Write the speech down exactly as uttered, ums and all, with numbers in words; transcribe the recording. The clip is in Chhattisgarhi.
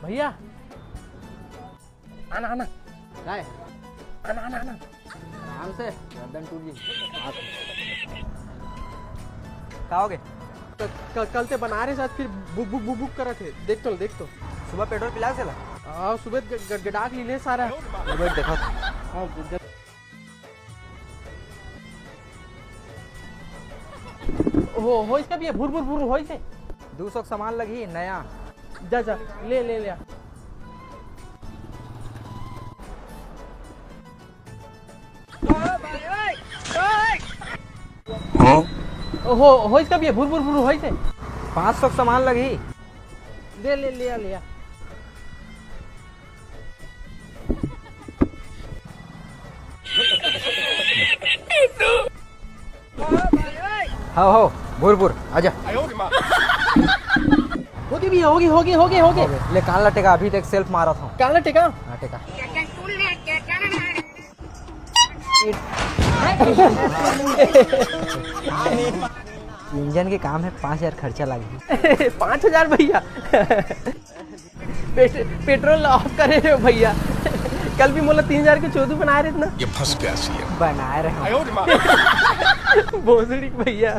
भैया, आना, आना। काय? आना, आना, आना। आराम से, गर्दन टूट जाही। का होगे? क-, क-, कल ते बना रहे साथ, फिर बुक, बुक, बुक, बुक करत हे। देख तो, देख तो। सुबह पेट्रोल पिला से ला? हाँ, सुबह ग-, ग-, गडाक ली ले सारा। ले बैठ, देखा। हाँ, ग-, ग-, हो, होइस का भैया, भुर, भुर, भुर, होइस हे। दू सौ के सामान लगही, नया। जा, जा, ले, ले, ले आ। हो, होइस का भैया, भुर, भुर, भुर, होइस हे। पाँच सौ के सामान लगही। ले, ले, ले आ, ले आ। हव, हव, भुर, भुर, आजा। होगे भैया, होगे, होगे, होगे, होगे। ले, कान ला टेका, अभी तक सेल्फ मारत हूँ। कान ला टेका? हाँ, टेका। इंजन के काम हे, पाँच हजार खर्चा लागही। पाँच हजार भैया? पेट-, पेट्रोल ऑफ करे रहे हो भैया। कल भी मोला तीन हजार के चोदू बनाए रहे ना। ये फंस गया सीएम। बनाए रहे हो। भोसड़ी भैया।